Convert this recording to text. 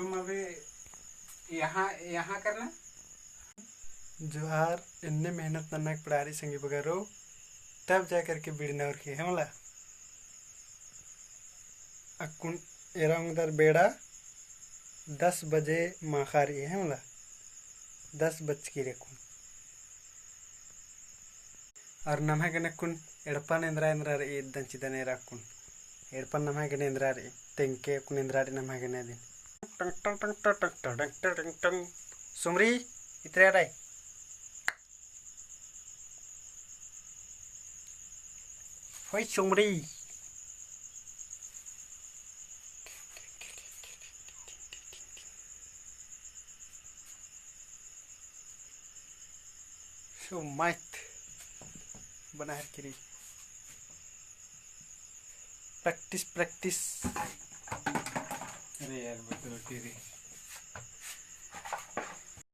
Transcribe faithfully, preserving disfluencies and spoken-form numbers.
तुम अभी यहाँ, यहाँ करना। जोहार, एन्ने मेहनत नन्ना के पड़ारी संगी बगरो, तब जा करके बिड़ना उरखी, है मला? अक्कुन एरा ओंगदर बेड़ा दस बजे माख़ा रई, है मला? दस बजकी रई अक्कुन। और नम्है गने अक्कुन एड़पन एन्दरा एन्दरा रई, इदन चिदन एरा अक्कुन। एड़पन नम्है गने एन्दरा रई, तेंगके अक्कुन एन्दरा रई नम्है गने अदिन। टंग टंग टंग टंग टंग टंग टंग टंग टंग। सुमरी, इतरे रई। होई सुमरी। So, माइक बनाहर किरी। Practice, practice। अरे यार, बतौर किरी।